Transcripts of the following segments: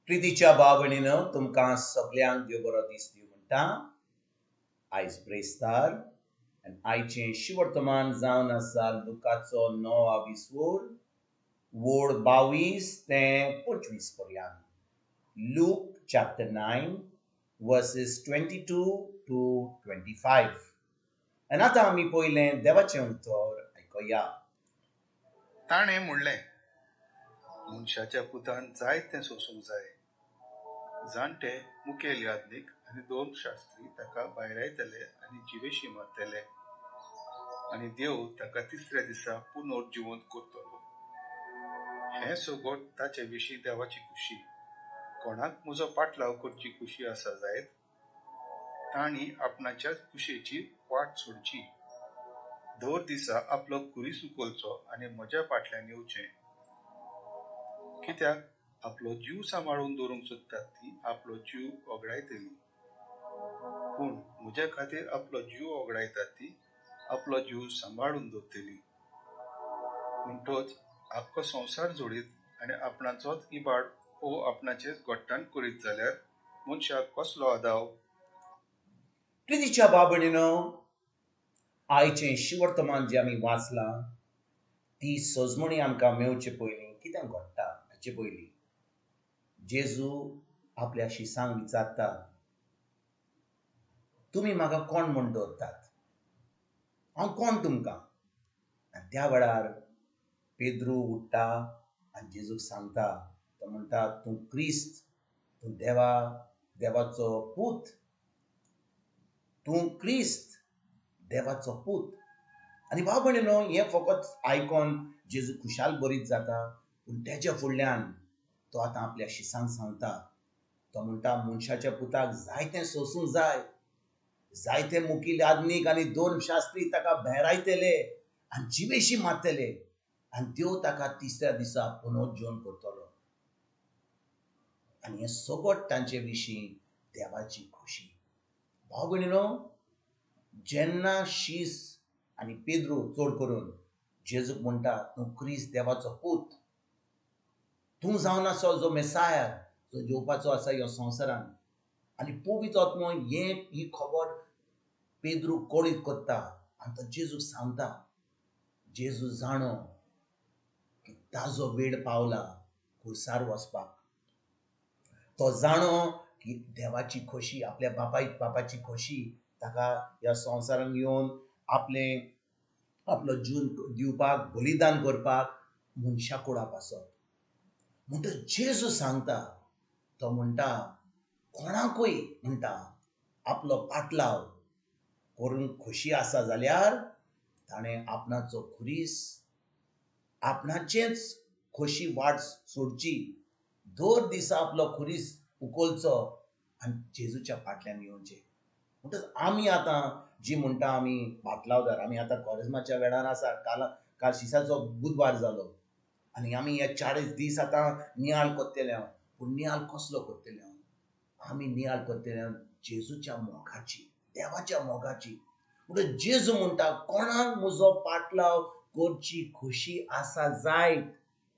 प्रितीच्या भाव भयणीनो, तुमकां सगल्यांक देव बरो दीस दिवं म्हणटा. आयज ब्रेस्तार आनी आयचें शिवर्तमान जावन आसा लुकाचो 9 विसवोर वोड 22 ते 25 पर्यंत. Luke chapter 9 verses 22 to 25. आनी आतां आमी पयलें देवाचें उतर आयकुया. ताणें म्हणलें, मनशाच्या पुतान जायतें सोंसूंक जाय. जाणटे मुखेल याज्ञीक आनी धर्मशास्त्री ताका भायरायतले आनी जिवेशी मारतले आनी देव ताका तिसऱ्या दिसा पुनर्जिवंत करतलो. हें सगट ताचे विशीं देवाची खुशी. कोणाक म्हजो पाटलाव करची खुशी आसा जायत, तांणी आपणाच्याच खुशेची वाट सोडची, दर दिसा आपलो खुरीस उखलचो आनी म्हज्या फाटल्यान येवचें. कित्याक आपलो जीव सांबाळून दवरूंक सोदतात ती आपलो जीव वगडायतली, पूण म्हज्या खातीर आपलो जीव वगडायतात ती आपलो जीव सांबाळून दवरतली. म्हणटच आख्खो संवसार जोडीत आनी आपणाचोच इबाड वो आपणाचेच गोट्टान करीत जाल्यार मनशाक कसलो आदाव? प्रितीच्या भाव भयणीनो, आयचें शिवर्तमान जें आमी वाचलां ती सजमणी आमकां मेवचे पयलीं कितें घडटा हाचे पयलीं जेजू आपल्या शिसांक विचारता, तुमी म्हाका कोण म्हूण दवरतात? हांव कोण तुमकां? आनी त्या वेळार पेद्रू उठ्ठा आनी जेजूक सांगता, तो म्हणटा, तूं क्रिस्त, तूं देवा, देवाचो पूत, तूं क्रिस्त, देवाचो पूत. आनी भाव भयणीनो, हें फकत आयकोन जेजू खुशाल बरीत जाता, पूण तेच्या फुडल्यान तो आतां आपल्या शिसांक सांगता. तो म्हणटा, मनशाच्या पुताक जायतें सोंसूंक जाय, जायते मुखेल याज्ञीक आनी धर्मशास्त्री ताका भेरायतले आनी जिवेशी मारतले आनी देव ताका तिसऱ्या दिसा पुनर्जीवन करतलो. आनी हें सगट तांचे विशीं देवाची खोशी. भाव भयणीनो, जेन्ना शीस आनी पेद्रू चड करून जेजूक म्हणटा, तूं क्रिस्त, देवाचो पूत, तूं जावन आसा जो मेसाया, जो येवपाचो आसा ह्या संवसारान. आनी पवित्र आत्मो ही खबर पेद्रू कळीत करता आनी तो जेजूक सांगता. जेजू जाणो की ताजो वेळ पावला खुर्सार वचपाक. तो जाणो की देवाची खोशी, आपल्या बापाची खोशी ताका ह्या संवसारान येवन आपलो जीव दिवपाक, बलिदान करपाक मनशा कुडा पासत. म्हणटच जेजू सांगता, तो म्हणटा, कोणाकूय म्हणटा आपलो पाटलाव करून खोशी आसा जाल्यार ताणें आपणाचो खुरीस, आपणाचेच खोशी वाट सोडची, दर दिसा आपलो खुरीस उखलचो आनी जेजूच्या फाटल्यान येवचें. म्हणटच आमी आतां जी म्हणटा आमी पाटलावदार, आमी आतां कॉरेज्माच्या वेळार आसा. काल शिसाचो बुधवार जालो आनी आमी हे 40 दीस आतां नियाळ करतले हांव. पूण नियाळ कसलो करतले हांव? आमी नियाळ करतले हांव जेजूच्या मोगाची, देवाच्या मोगाची. म्हणटच जेजू म्हणटा, कोणाक म्हजो पाटलाव करची खोशी आसा जायत,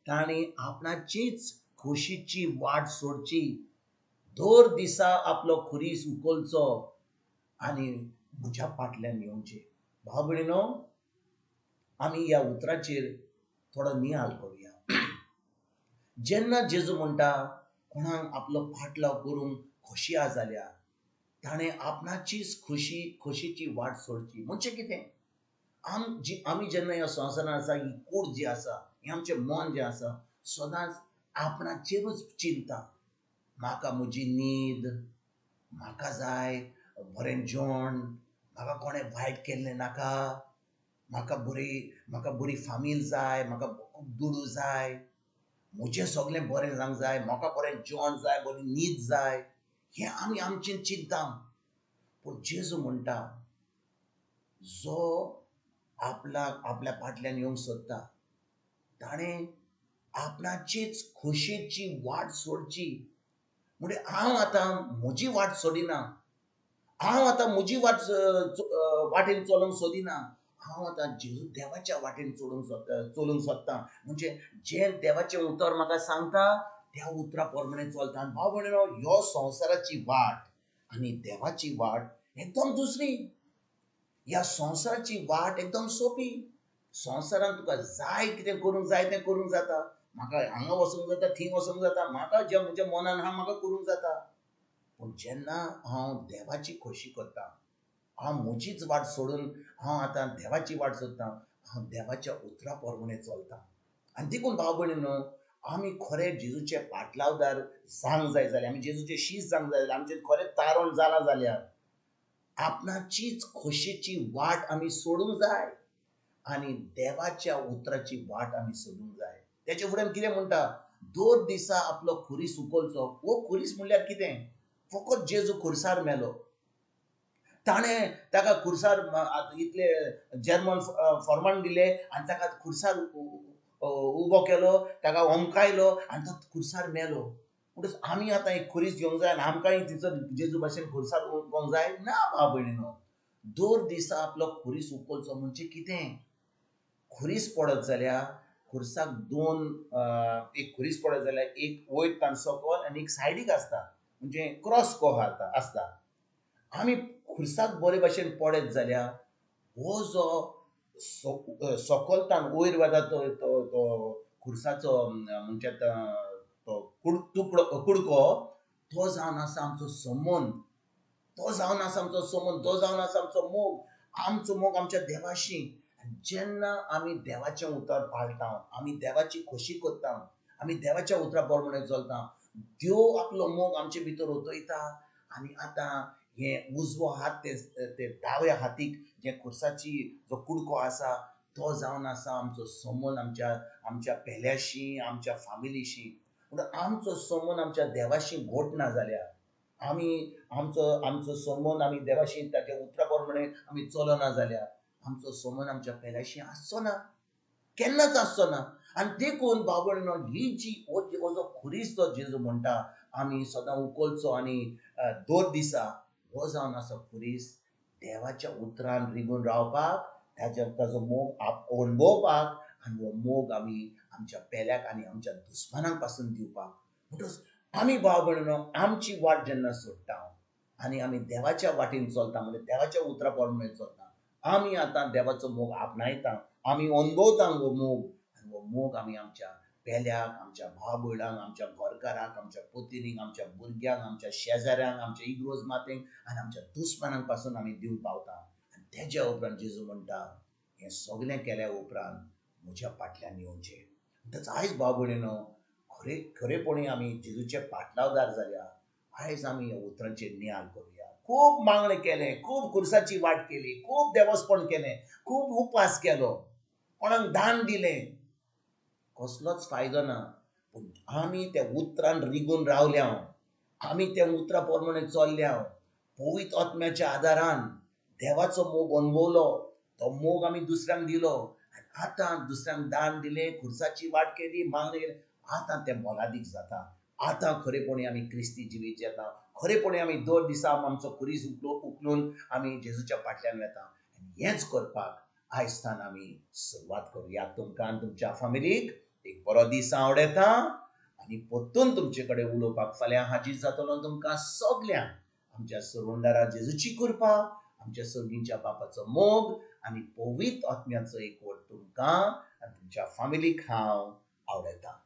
तांणी आपणाचीच खोशीची वाट सोडची, दर दिसा आपलो खुरीस उखलचो आनी म्हज्या फाटल्यान येवचें. भाव भयणीनो, आमी ह्या उतराचेर थोडो नियाळ करुया. जेन्ना जेजू म्हणटा कोणाक आपलो पाटलाव करूंक खोशी आसा जाल्यार ताणें आपणाचीच खोशीची वाट सोडची. म्हणजे कितें? आमी जेन्ना ह्या संवसारान आसा, ही कूड जी आसा, हें आमचें मन जें आसा, सदांच आपणाचेरूच चिंता. म्हाका म्हजी न्हीद, म्हाका जाय बरें जेवण, म्हाका कोणें वायट केल्लें नाका, म्हाका बरी फामील जाय, म्हाका खूब दुडू जाय, म्हजें सगळें बरें जावंक जाय, म्हाका बरें जेवण जाय, बरी न्हीद जाय. हें आमी आमचें चिंता. पूण जेजू म्हणटा, जो आपल्या फाटल्यान येवंक सोदता ताणें आपणाचीच खोशेची वाट सोडची. म्हणजे हांव आतां म्हजी वाट सोडिना, हांव आतां म्हजी वाटेन चलोवंक सोदिना, हांव आतां जेजू देवाच्या वाटेन चलूंक सोदता. म्हणजे जें देवाचें उतर म्हाका सांगता त्या उतरा प्रमाणे चलता. आनी भाव भयणीनो, ह्यो संवसाराची वाट आनी देवाची वाट एकदम दुसरी. ह्या संवसाराची वाट एकदम सोंपी. संवसारान तुका जाय कितें करूंक जाय तें करूंक जाता. म्हाका हांगा वचूंक जाता, थंय वचूंक जाता, म्हाका जें म्हज्या मनान आहा म्हाका करूंक जाता. पूण जेन्ना हांव देवाची खोशी करता, हांव म्हजीच वाट सोडून हांव आतां देवाची वाट सोदतां, हांव देवाच्या उतरा प्रमाणे चलतां. आनी देखून भाव भयणीनो, आमी खरें जेजूचे पाटलावदार जावंक जाय जाल्यार, आमी जेजूचे शीस जावंक जाय जाल्यार, आमचें खरें तारण जालां जाल्यार आपणाचीच खोशेची वाट आमी सोडूंक जाय आनी देवाच्या उतराची वाट आमी सोदूंक जाय. तेच्या फुडें कितें म्हणटा, दर दिसा आपलो खुरीस उखलचो. हो खुरीस म्हणल्यार कितें? फकत जेजू खुरसार मेलो, ताणें ताका खुरसार इतले जर्मन फॉर्मान दिले आनी ताका खुरसार उबो केलो, ताका ओमकायलो आनी तो खुरसार मेलो. म्हणटच आमी आतां एक खुरीस घेवंक जाय आनी आमकांय तिचो जेजू भाशेन खुरसार उखोवंक जाय ना. भाव भयणीनो, दर दिसा आपलो खुरीस उखलचो म्हणजे कितें? खुरीस पडत जाल्यार खुरसाक दोन, एक खुरीस पडत जाल्यार एक वयर ताण सकल आनी एक सायडीक आसता, म्हणजे क्रॉस को आसता. आमी खुरसाक बरे भाशेन पडत जाल्यार हो जो सकल ताण वयर वता तो तो तो खुरसाचो म्हणजे तो तुकडो कुडको, तो जावन आसा आमचो संबंद, तो जावन आसा आमचो संबंद, तो जावन आसा आमचो मोग, आमचो मोग आमच्या देवाशी. जेन्ना आमी देवाचें उतर पाळटा, आमी देवाची खोशी करता, आमी देवाच्या उतरा प्रमाणे चलता, देव आपलो मोग आमचे भितर ओतयता. आनी आतां हे उजवो हात ते दाव्या हातीक जे खुरसाची जो कुडको आसा तो जावन आसा आमचो संबंद आमच्या आमच्या पेल्याशी, आमच्या फामिलीशी. पूण आमचो संबंद आमच्या देवाशी घोट ना जाल्यार, आमी आमचो आमचो संबंद आमी देवाशी ताच्या उतरा प्रमाणे आमी चलना जाल्यार आमचो संबंद आमच्या पेल्याशी आसचो ना, केन्नाच आसचो ना. आनी देखून भाव भयणीनो, ही जी हो जो खुरीस जो जेजू म्हणटा आमी सदां उखलचो आनी दर दिसा, हो जावन आसा खुरीस देवाच्या उतरान रिगून रावपाक, ताच्या ताजो मोग अणभवपाक आनी हो मोग आमी आमच्या पेल्याक आनी आमच्या दुस्मानांक पासून दिवपाक. म्हणटच आमी भाव भयणीनो, आमची वाट जेन्ना सोडटा आनी आमी देवाच्या वाटेन चलता, म्हणजे देवाच्या उतरा प्रमाणे चलता, आमी आतां देवाचो मोग आपणायता, आमी अणभवता हो मोग. आनी हो मोग आमी आमच्या पेल्याक, आमच्या भाव भयणांक, आमच्या घरकाराक, आमच्या पतिनीक, आमच्या भुरग्यांक, आमच्या शेजाऱ्यांक, आमच्या इग्रोज मातेंक आनी आमच्या दुस्मानांक पासून आमी दिवंक पावता. आनी तेज्या उपरांत जेजू म्हणटा, हें सगलें केल्या उपरांत म्हज्या फाटल्यान येवचें. म्हणटच आयज भाव भयणीनो, खरे खरेपणी आमी जेजूचे पाटलावदार जाल्या आयज आमी ह्या उतरांचेर नियाळ करुया. खूब मागणें केलें, खूब खुरसाची वाट केली, खूब देवस्पण केलें, खूब उपास केलो, कोणाक दान दिलें, कसलोच फायदो ना. पूण आमी त्या उतरान रिगून रावल्या, आमी त्या उतरा प्रमाणे चल्ल्या, पवित्र आत्म्याच्या आदारान देवाचो मोग अणभवलो, तो मोग आमी दुसऱ्यांक दिलो आनी आतां दुसऱ्यांक दान दिलें, खुरसाची वाट केली, मागणें केलें, आतां तें मोलादीक जाता. आतां खरेपणी आमी क्रिस्ती जिवीत जेता, खरेपणी आमी दर दिसा आमचो खुरीस उखलून आमी जेजूच्या फाटल्यान वेता. आनी हेंच करपाक आयज आमी सुरवात करुया. तुमकां आनी तुमच्या फामिलीक एक बरो दीस आवडटा आनी परतून तुमचे कडेन उलोवपाक फाल्यां हाजीर जातलो. तुमकां सगल्यांक आमच्या सरुंडारा जेजूची कृपा, आमच्या सर्गींच्या बापाचो मोग आनी पवित्र आत्म्याचो एकवट तुमकां आनी तुमच्या फामिलीक हांव आवडटा.